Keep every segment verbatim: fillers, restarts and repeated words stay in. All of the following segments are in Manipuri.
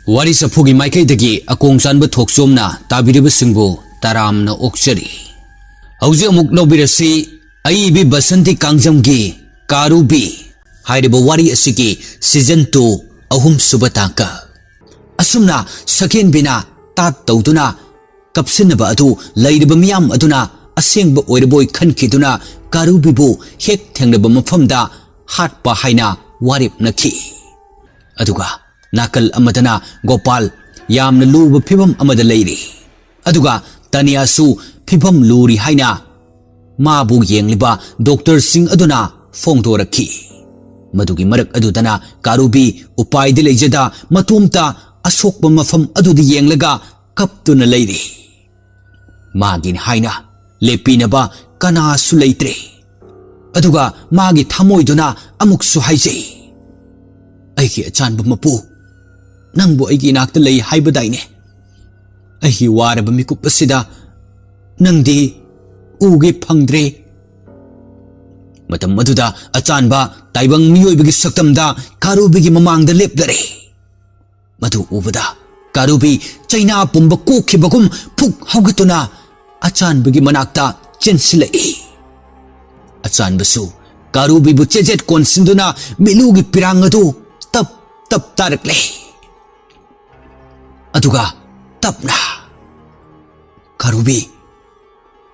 ꯋꯥꯔꯤ ꯆꯐꯨꯒꯤ ꯃꯥꯏꯀꯩꯗꯒꯤ ꯑꯀꯣꯡ ꯆꯥꯟꯕ ꯊꯣꯛꯆꯣꯝꯅ ꯇꯥꯕꯤꯔꯤꯕꯁꯤꯡꯕꯨ ꯇꯔꯥꯝꯅ ꯑꯣꯛꯆꯔꯤ꯫ ꯍꯧꯖꯤꯛ ꯑꯃꯨꯛ ꯂꯧꯕꯤꯔꯁꯤ ꯑꯏꯕꯤ ꯕꯁꯟꯇꯤ ꯀꯥꯡꯖꯝꯒꯤ ꯀꯥꯔꯨꯕꯤ ꯍꯥꯏꯔꯤꯕ ꯋꯥꯔꯤ ꯑꯁꯤꯒꯤ season two ꯑꯍꯨꯝꯁꯨꯕ ꯇꯥꯡꯀꯛ꯫ ꯑꯁꯨꯝꯅ ꯁꯀꯦꯟꯕꯤꯅ ꯇꯥꯠ ꯇꯧꯗꯨꯅ ꯀꯞꯁꯤꯟꯅꯕ ꯑꯗꯨ ꯂꯩꯔꯤꯕ ꯃꯤꯌꯥꯝ ꯑꯗꯨꯅ ꯑꯁꯦꯡꯕ ꯑꯣꯏꯔꯕꯣꯏ ꯈꯟꯈꯤꯗꯨꯅ ꯀꯥꯔꯨꯕꯤꯕꯨ ꯍꯦꯛ ꯊꯦꯡꯅꯕ ꯃꯐꯝꯗ ꯍꯥꯠꯄ ꯍꯥꯏꯅ ꯋꯥꯔꯦꯞꯅꯈꯤ꯫ ꯑꯗꯨꯒ ꯅꯥꯀꯜ ꯑꯃꯗꯅ ꯒꯣꯄꯥꯜ ꯌꯥꯝꯅ ꯂꯨꯕ ꯐꯤꯕꯝ ꯑꯃꯗ ꯂꯩꯔꯤ꯫ ꯑꯗꯨꯒ ꯇꯅꯤꯌꯥꯁꯨ ꯐꯤꯕꯝ ꯂꯨꯔꯤ ꯍꯥꯏꯅ ꯃꯥꯕꯨ ꯌꯦꯡꯂꯤꯕ ꯗꯣꯛꯇꯔꯁꯤꯡ ꯑꯗꯨꯅ ꯐꯣꯡꯗꯣꯔꯛꯈꯤ꯫ ꯃꯗꯨꯒꯤ ꯃꯔꯛ ꯑꯗꯨꯗꯅ ꯀꯥꯔꯨꯕꯤ ꯎꯄꯥꯏꯗꯤ ꯂꯩꯖꯗ ꯃꯇꯣꯝꯇ ꯑꯁꯣꯛꯄ ꯃꯐꯝ ꯑꯗꯨꯗ ꯌꯦꯡꯂꯒ ꯀꯞꯇꯨꯅ ꯂꯩꯔꯤ꯫ ꯃꯥꯒꯤꯅꯤ ꯍꯥꯏꯅ ꯂꯦꯞꯄꯤꯅꯕ ꯀꯅꯥꯁꯨ ꯂꯩꯇ꯭ꯔꯦ꯫ ꯑꯗꯨꯒ ꯃꯥꯒꯤ ꯊꯃꯣꯏꯗꯨꯅ ꯑꯃꯨꯛꯁꯨ ꯍꯥꯏꯖꯩ, "ꯑꯩꯒꯤ ꯑꯆꯥꯟꯕ ꯃꯄꯨ, ꯅꯪꯕꯨ ꯑꯩꯒꯤ ꯏꯅꯥꯛꯇ ꯂꯩ ꯍꯥꯏꯕꯗꯥꯏꯅꯦ? ꯑꯩꯒꯤ ꯋꯥꯔꯕ ꯃꯤꯀꯨꯞ ꯑꯁꯤꯗ ꯅꯪꯗꯤ ꯎꯒꯦ ꯐꯪꯗ꯭ꯔꯦ꯫" ꯃꯇꯝ ꯑꯗꯨꯗ ꯑꯆꯥꯟꯕ ꯇꯥꯏꯕꯪ ꯃꯤꯑꯣꯏꯕꯒꯤ ꯁꯛꯇꯝꯗ ꯀꯥꯔꯨꯕꯤꯒꯤ ꯃꯃꯥꯡꯗ ꯂꯦꯞꯂꯔꯦ꯫ ꯃꯗꯨ ꯎꯕꯗ ꯀꯥꯔꯨꯕꯤ ꯆꯩꯅꯥ ꯄꯨꯝꯕ ꯀꯣꯛꯈꯤꯕꯒꯨꯝ ꯐꯨꯛ ꯍꯧꯒꯠꯇꯨꯅ ꯑꯆꯥꯟꯕꯒꯤ ꯃꯅꯥꯛꯇ ꯆꯦꯟꯁꯤꯜꯂꯛꯏ꯫ ꯑꯆꯥꯟꯕꯁꯨ ꯀꯥꯔꯨꯕꯤꯕꯨ ꯆꯦꯖꯦꯠ ꯀꯣꯟꯁꯤꯟꯗꯨꯅ ꯃꯤꯠꯂꯨꯒꯤ ꯄꯤꯔꯥꯡ ꯑꯗꯨ ꯇꯞ ꯇꯞ ꯇꯥꯔꯛꯂꯦ꯫ ꯑꯗꯨꯒ ꯇꯞꯅ, "ꯀꯥꯔꯨꯕꯤ,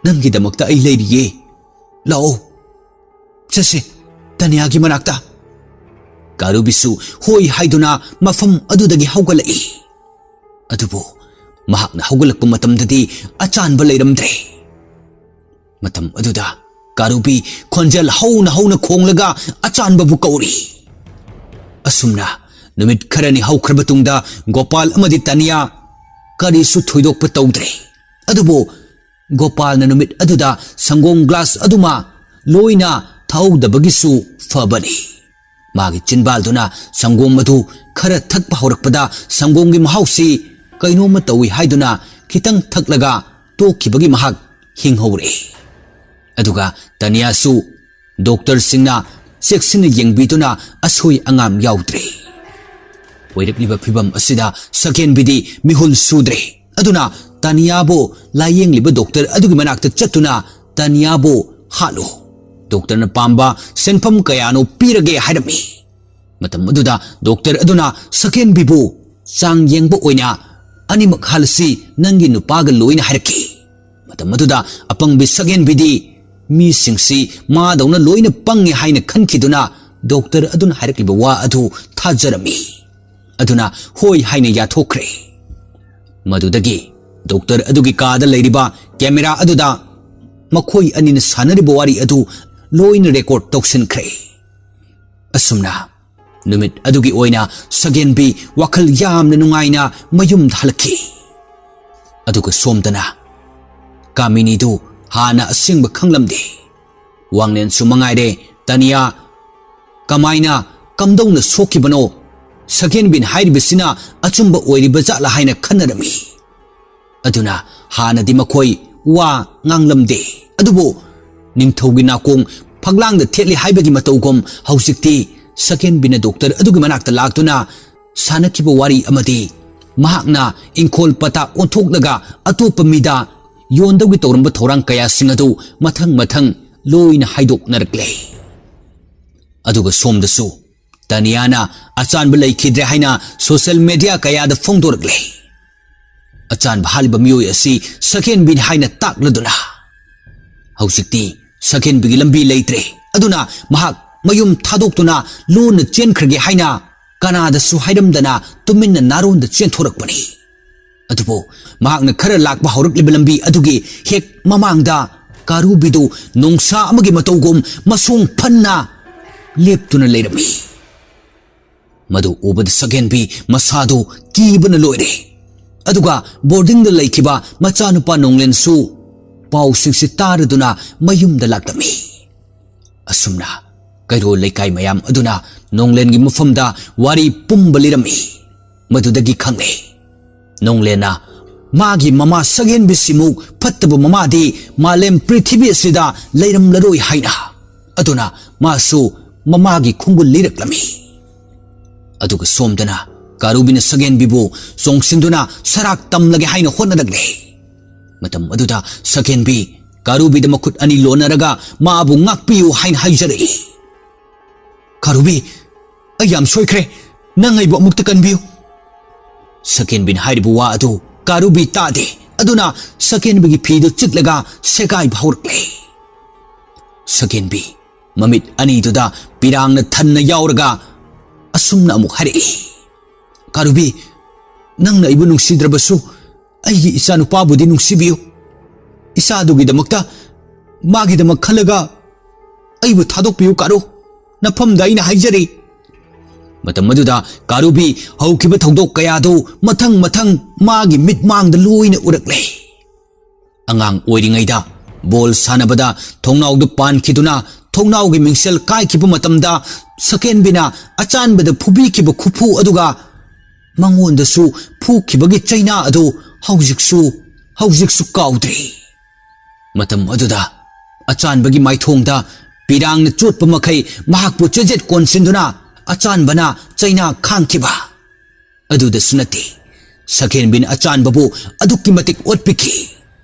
ꯅꯪꯒꯤꯗꯃꯛꯇ ꯑꯩ ꯂꯩꯔꯤꯌꯦ꯫ ꯂꯥꯛꯑꯣ, ꯆꯠꯁꯦ ꯇꯅꯤꯌꯥꯒꯤ ꯃꯅꯥꯛꯇ꯫" ꯀꯥꯔꯨꯕꯤꯁꯨ ꯍꯣꯏ ꯍꯥꯏꯗꯨꯅ ꯃꯐꯝ ꯑꯗꯨꯗꯒꯤ ꯍꯧꯒꯠꯂꯛꯏ꯫ ꯑꯗꯨꯕꯨ ꯃꯍꯥꯛꯅ ꯍꯧꯒꯠꯂꯛꯄ ꯃꯇꯝꯗꯗꯤ ꯑꯆꯥꯟꯕ ꯂꯩꯔꯝꯗ꯭ꯔꯦ꯫ ꯃꯇꯝ ꯑꯗꯨꯗ ꯀꯥꯔꯨꯕꯤ ꯈꯣꯟꯖꯦꯜ ꯍꯧꯅ ꯍꯧꯅ ꯈꯣꯡꯂꯒ ꯑꯆꯥꯟꯕꯕꯨ ꯀꯧꯔꯤ꯫ ꯑꯁꯨꯝꯅ ꯅꯨꯃꯤꯠ ꯈꯔꯅꯤ ꯍꯧꯈ꯭ꯔꯕ ꯇꯨꯡꯗ ꯒꯣꯄꯥꯜ ꯑꯃꯗꯤ ꯇꯅꯤꯌꯥ ꯀꯔꯤꯁꯨ ꯊꯣꯏꯗꯣꯛꯄ ꯇꯧꯗ꯭ꯔꯦ꯫ ꯑꯗꯨꯕꯨ ꯒꯣꯄꯥꯜꯅ ꯅꯨꯃꯤꯠ ꯑꯗꯨꯗ ꯁꯪꯒꯣꯝ ꯒ꯭ꯂꯥꯁ ꯑꯗꯨꯃ ꯂꯣꯏꯅ ꯊꯛꯍꯧꯗꯕꯒꯤꯁꯨ ꯐꯕꯅꯤ꯫ ꯃꯥꯒꯤ ꯆꯤꯟꯕꯥꯜꯗꯨꯅ ꯁꯪꯒꯣꯝ ꯑꯗꯨ ꯈꯔ ꯊꯛꯄ ꯍꯧꯔꯛꯄꯗ ꯁꯪꯒꯣꯝꯒꯤ ꯃꯍꯥꯎꯁꯤ ꯀꯩꯅꯣꯝꯃ ꯇꯧꯏ ꯍꯥꯏꯗꯨꯅ ꯈꯤꯇꯪ ꯊꯛꯂꯒ ꯇꯣꯛꯈꯤꯕꯒꯤ ꯃꯍꯥꯛ ꯍꯤꯡꯍꯧꯔꯦ꯫ ꯑꯗꯨꯒ ꯇꯅꯤꯌꯥꯁꯨ ꯗꯣꯛꯇꯔꯁꯤꯡꯅ ꯆꯦꯛꯁꯤꯟꯅ ꯌꯦꯡꯕꯤꯗꯨꯅ ꯑꯁꯣꯏ ꯑꯉꯥꯝ ꯌꯥꯎꯗ꯭ꯔꯦ꯫ ꯑꯣꯏꯔꯛꯂꯤꯕ ꯐꯤꯕꯝ ꯑꯁꯤꯗ ꯁꯒꯦꯟꯕꯤꯗꯤ ꯃꯤꯍꯨꯜ ꯁꯨꯗ꯭ꯔꯦ꯫ ꯑꯗꯨꯅ ꯇꯥꯅꯤꯌꯥꯕꯨ ꯂꯥꯌꯦꯡꯂꯤꯕ ꯗꯣꯛꯇꯔ ꯑꯗꯨꯒꯤ ꯃꯅꯥꯛꯇ ꯆꯠꯇꯨꯅ, "ꯇꯥꯅꯤꯌꯥꯕꯨ ꯍꯥꯠꯂꯨ꯫ ꯗꯣꯛꯇꯔꯅ ꯄꯥꯝꯕ ꯁꯦꯟꯐꯝ ꯀꯌꯥꯅꯣ ꯄꯤꯔꯒꯦ" ꯍꯥꯏꯔꯝꯃꯤ꯫ ꯃꯇꯝ ꯑꯗꯨꯗ ꯗꯣꯛꯇꯔ ꯑꯗꯨꯅ ꯁꯒꯦꯟꯕꯤꯕꯨ ꯆꯥꯡ ꯌꯦꯡꯕ ꯑꯣꯏꯅ "ꯑꯅꯤꯃꯛ ꯍꯥꯜꯂꯁꯤ, ꯅꯪꯒꯤ ꯅꯨꯄꯥꯒ ꯂꯣꯏꯅ" ꯍꯥꯏꯔꯛꯈꯤ꯫ ꯃꯇꯝ ꯑꯗꯨꯗ ꯑꯄꯪꯕꯤ ꯁꯒꯦꯟꯕꯤꯗꯤ ꯃꯤꯁꯤꯡꯁꯤ ꯃꯥꯗꯧꯅ ꯂꯣꯏꯅ ꯄꯪꯉꯦ ꯍꯥꯏꯅ ꯈꯟꯈꯤꯗꯨꯅ ꯗꯣꯛꯇꯔ ꯑꯗꯨꯅ ꯍꯥꯏꯔꯛꯂꯤꯕ ꯋꯥ ꯑꯗꯨ ꯊꯥꯖꯔꯝꯃꯤ꯫ ꯑꯗꯨꯅ ꯍꯣꯏ ꯍꯥꯏꯅ ꯌꯥꯊꯣꯛꯈ꯭ꯔꯦ꯫ ꯃꯗꯨꯗꯒꯤ ꯗꯣꯛꯇꯔ ꯑꯗꯨꯒꯤ ꯀꯥꯗ ꯂꯩꯔꯤꯕ ꯀꯦꯃꯦꯔꯥ ꯑꯗꯨꯗ ꯃꯈꯣꯏ ꯑꯅꯤꯅ ꯁꯥꯟꯅꯔꯤꯕ ꯋꯥꯔꯤ ꯑꯗꯨ ꯂꯣꯏꯅ ꯔꯦꯀꯣꯔꯗ ꯇꯧꯁꯤꯟꯈ꯭ꯔꯦ꯫ ꯑꯁꯨꯝꯅ ꯅꯨꯃꯤꯠ ꯑꯗꯨꯒꯤ ꯑꯣꯏꯅ ꯁꯒꯦꯟꯕꯤ ꯋꯥꯈꯜ ꯌꯥꯝꯅ ꯅꯨꯡꯉꯥꯏꯅ ꯃꯌꯨꯝꯗ ꯍꯜꯂꯛꯈꯤ꯫ ꯑꯗꯨꯒ ꯁꯣꯝꯗꯅ ꯀꯥꯃꯤꯅꯤꯗꯨ ꯍꯥꯟꯅ ꯑꯁꯦꯡꯕ ꯈꯪꯂꯝꯗꯦ꯫ ꯋꯥꯡꯂꯦꯟꯁꯨ ꯃꯉꯥꯏꯔꯦ, ꯇꯥꯅꯤꯌꯥ ꯀꯃꯥꯏꯅ ꯀꯝꯗꯧꯅ ꯁꯣꯛꯈꯤꯕꯅꯣ ꯁꯒꯦꯟꯕꯤꯅ ꯍꯥꯏꯔꯤꯕꯁꯤꯅ ꯑꯆꯨꯝꯕ ꯑꯣꯏꯔꯤꯕ ꯖꯥꯠꯂꯥ ꯍꯥꯏꯅ ꯈꯟꯅꯔꯝꯃꯤ꯫ ꯑꯗꯨꯅ ꯍꯥꯟꯅꯗꯤ ꯃꯈꯣꯏ ꯋꯥ ꯉꯥꯡꯂꯝꯗꯦ꯫ ꯑꯗꯨꯕꯨ ꯅꯤꯡꯊꯧꯒꯤ ꯅꯥꯀꯣꯡ ꯐꯛꯂꯥꯡꯗ ꯊꯦꯠꯂꯤ ꯍꯥꯏꯕꯒꯤ ꯃꯇꯧꯒꯨꯝ ꯍꯧꯖꯤꯛꯇꯤ ꯁꯒꯦꯟꯕꯤꯅ ꯗꯣꯛꯇꯔ ꯑꯗꯨꯒꯤ ꯃꯅꯥꯛꯇ ꯂꯥꯛꯇꯨꯅ ꯁꯥꯟꯅꯈꯤꯕ ꯋꯥꯔꯤ ꯑꯃꯗꯤ ꯃꯍꯥꯛꯅ ꯏꯪꯈꯣꯜ ꯄꯇꯥ ꯑꯣꯟꯊꯣꯛꯂꯒ ꯑꯇꯣꯞꯄ ꯃꯤꯗ ꯌꯣꯟꯗꯧꯒꯤ ꯇꯧꯔꯝꯕ ꯊꯧꯔꯥꯡ ꯀꯌꯥꯁꯤꯡ ꯑꯗꯨ ꯃꯊꯪ ꯃꯊꯪ ꯂꯣꯏꯅ ꯍꯥꯏꯗꯣꯛꯅꯔꯛꯂꯦ꯫ ꯑꯗꯨꯒ ꯁꯣꯝꯗꯁꯨ ꯇꯥꯅꯤꯌꯥꯅ ꯑꯆꯥꯟꯕ ꯂꯩꯈꯤꯗ꯭ꯔꯦ ꯍꯥꯏꯅ ꯁꯣꯁꯤꯌꯦꯜ ꯃꯦꯗꯤꯌꯥ ꯀꯌꯥꯗ ꯐꯣꯡꯗꯣꯔꯛꯂꯦ꯫ ꯑꯆꯥꯟꯕ ꯍꯥꯠꯂꯤꯕ ꯃꯤꯑꯣꯏ ꯑꯁꯤ ꯁꯒꯦꯟꯕꯤꯅꯤ ꯍꯥꯏꯅ ꯇꯥꯛꯂꯗꯨꯅ ꯍꯧꯖꯤꯛꯇꯤ ꯁꯒꯦꯟꯕꯤꯒꯤ ꯂꯝꯕꯤ ꯂꯩꯇ꯭ꯔꯦ꯫ ꯑꯗꯨꯅ ꯃꯍꯥꯛ ꯃꯌꯨꯝ ꯊꯥꯗꯣꯛꯇꯨꯅ ꯂꯣꯟꯅ ꯆꯦꯟꯈ꯭ꯔꯒꯦ ꯍꯥꯏꯅ ꯀꯅꯥꯗꯁꯨ ꯍꯥꯏꯔꯝꯗꯅ ꯇꯨꯃꯤꯟꯅ ꯅꯥꯔꯣꯟꯗ ꯆꯦꯟꯊꯣꯔꯛꯄꯅꯤ꯫ ꯑꯗꯨꯕꯨ ꯃꯍꯥꯛꯅ ꯈꯔ ꯂꯥꯛꯄ ꯍꯧꯔꯛꯂꯤꯕ ꯂꯝꯕꯤ ꯑꯗꯨꯒꯤ ꯍꯦꯛ ꯃꯃꯥꯡꯗ ꯀꯥꯔꯨꯕꯤꯗꯨ ꯅꯣꯡꯁꯥ ꯑꯃꯒꯤ ꯃꯇꯧꯒꯨꯝ ꯃꯁꯣꯡ ꯐꯟꯅ ꯂꯦꯞꯇꯨꯅ ꯂꯩꯔꯝꯃꯤ꯫ ꯃꯗꯨ ꯎꯕꯗ ꯁꯒꯦꯟꯕꯤ ꯃꯁꯥꯗꯨ ꯀꯤꯕꯅ ꯂꯣꯏꯔꯦ꯫ ꯑꯗꯨꯒ ꯕꯣꯔꯗꯤꯡꯗ ꯂꯩꯈꯤꯕ ꯃꯆꯥꯅꯨꯄꯥ ꯅꯣꯡꯂꯦꯟꯁꯨ ꯄꯥꯎꯁꯤꯡꯁꯤ ꯇꯥꯔꯗꯨꯅ ꯃꯌꯨꯝꯗ ꯂꯥꯛꯂꯝꯃꯤ꯫ ꯑꯁꯨꯝꯅ ꯀꯩꯔꯣꯜ ꯂꯩꯀꯥꯏ ꯃꯌꯥꯝ ꯑꯗꯨꯅ ꯅꯣꯡꯂꯦꯟꯒꯤ ꯃꯐꯝꯗ ꯋꯥꯔꯤ ꯄꯨꯝꯕ ꯂꯤꯔꯝꯃꯤ꯫ ꯃꯗꯨꯗꯒꯤ ꯈꯪꯂꯦ, ꯅꯣꯡꯂꯦꯟꯅ ꯃꯥꯒꯤ ꯃꯃꯥ ꯁꯒꯦꯟꯕꯤꯁꯤꯃꯨꯛ ꯐꯠꯇꯕ ꯃꯃꯥꯗꯤ ꯃꯥꯂꯦꯝ ꯄ꯭ꯔꯤꯊꯤꯕꯤ ꯑꯁꯤꯗ ꯂꯩꯔꯝꯂꯔꯣꯏ ꯍꯥꯏꯅ꯫ ꯑꯗꯨꯅ ꯃꯥꯁꯨ ꯃꯃꯥꯒꯤ ꯈꯣꯡꯒꯨꯜ ꯂꯤꯔꯛꯂꯝꯃꯤ꯫ ꯑꯗꯨꯒ ꯁꯣꯝꯗꯅ ꯀꯥꯔꯨꯕꯤꯅ ꯁꯒꯦꯟꯕꯤꯕꯨ ꯆꯣꯡꯁꯤꯟꯗꯨꯅ ꯁꯔꯥꯛ ꯇꯝꯂꯒꯦ ꯍꯥꯏꯅ ꯍꯣꯠꯅꯔꯛꯂꯦ꯫ ꯃꯇꯝ ꯑꯗꯨꯗ ꯁꯒꯦꯟꯕꯤ ꯀꯥꯔꯨꯕꯤꯗ ꯃꯈꯨꯠ ꯑꯅꯤ ꯂꯣꯟꯅꯔꯒ ꯃꯥꯕꯨ ꯉꯥꯛꯄꯤꯌꯨ ꯍꯥꯏꯅ ꯍꯥꯏꯖꯔꯛꯏ꯫ "ꯀꯥꯔꯨꯕꯤ, ꯑꯩ ꯌꯥꯝ ꯁꯣꯏꯈ꯭ꯔꯦ, ꯅꯪ ꯑꯩꯕꯨ ꯑꯃꯨꯛꯇ ꯀꯟꯕꯤꯌꯨ꯫" ꯁꯒꯦꯟꯕꯤꯅ ꯍꯥꯏꯔꯤꯕ ꯋꯥ ꯑꯗꯨ ꯀꯥꯔꯨꯕꯤ ꯇꯥꯗꯦ꯫ ꯑꯗꯨꯅ ꯁꯒꯦꯟꯕꯤꯒꯤ ꯐꯤꯗꯨ ꯆꯤꯛꯂꯒ ꯁꯦꯒꯥꯏꯕ ꯍꯧꯔꯛꯂꯦ꯫ ꯁꯒꯦꯟꯕꯤ ꯃꯃꯤꯠ ꯑꯅꯤꯗꯨꯗ ꯄꯤꯔꯥꯡꯅ ꯊꯟꯅ ꯌꯥꯎꯔꯒ ꯑꯁꯨꯝꯅ ꯑꯃꯨꯛ ꯍꯥꯏꯔꯛꯏ, "ꯀꯥꯔꯨꯕꯤ, ꯅꯪꯅ ꯑꯩꯕꯨ ꯅꯨꯡꯁꯤꯗ꯭ꯔꯕꯁꯨ ꯑꯩꯒꯤ ꯏꯆꯥꯅꯨꯄꯥꯕꯨꯗꯤ ꯅꯨꯡꯁꯤꯕꯤꯌꯨ꯫ ꯏꯆꯥꯗꯨꯒꯤꯗꯃꯛꯇ, ꯃꯥꯒꯤꯗꯃꯛ ꯈꯜꯂꯒ ꯑꯩꯕꯨ ꯊꯥꯗꯣꯛꯄꯤꯌꯨ ꯀꯥꯔꯨ, ꯅꯐꯝꯗ ꯑꯩꯅ ꯍꯥꯏꯖꯔꯤ꯫" ꯃꯇꯝ ꯑꯗꯨꯗ ꯀꯥꯔꯨꯕꯤ ꯍꯧꯈꯤꯕ ꯊꯧꯗꯣꯛ ꯀꯌꯥꯗꯨ ꯃꯊꯪ ꯃꯊꯪ ꯃꯥꯒꯤ ꯃꯤꯠꯃꯥꯡꯗ ꯂꯣꯏꯅ ꯎꯔꯛꯂꯦ꯫ ꯑꯉꯥꯡ ꯑꯣꯏꯔꯤꯉꯩꯗ ꯕꯣꯜ ꯁꯥꯟꯅꯕꯗ ꯊꯣꯡꯅꯥꯎꯗꯨ ꯄꯥꯟꯈꯤꯗꯨꯅ ꯊꯣꯡꯅꯥꯎꯒꯤ ꯃꯤꯡꯁꯦꯜ ꯀꯥꯏꯈꯤꯕ ꯃꯇꯝꯗ ꯁꯒꯦꯟꯕꯤꯅ ꯑꯆꯥꯟꯕꯗ ꯐꯨꯕꯤꯈꯤꯕ ꯈꯨꯐꯨ ꯑꯗꯨꯒ ꯃꯉꯣꯟꯗꯁꯨ ꯐꯨꯈꯤꯕꯒꯤ ꯆꯩꯅꯥ ꯑꯗꯨ ꯍꯧꯖꯤꯛꯁꯨ, ꯍꯧꯖꯤꯛꯁꯨ ꯀꯥꯎꯗ꯭ꯔꯤ꯫ ꯃꯇꯝ ꯑꯗꯨꯗ ꯑꯆꯥꯟꯕꯒꯤ ꯃꯥꯏꯊꯣꯡꯗ ꯄꯤꯔꯥꯡꯅ ꯆꯣꯠꯄ ꯃꯈꯩ ꯃꯍꯥꯛꯄꯨ ꯆꯦꯖꯦꯠ ꯀꯣꯟꯁꯤꯟꯗꯨꯅ ꯑꯆꯥꯟꯕꯅ ꯆꯩꯅꯥ ꯈꯥꯡꯈꯤꯕ꯫ ꯑꯗꯨꯗꯁꯨ ꯅꯠꯇꯦ, ꯁꯒꯦꯟꯕꯤꯅ ꯑꯆꯥꯟꯕꯕꯨ ꯑꯗꯨꯛꯀꯤ ꯃꯇꯤꯛ ꯑꯣꯠꯄꯤꯈꯤ꯫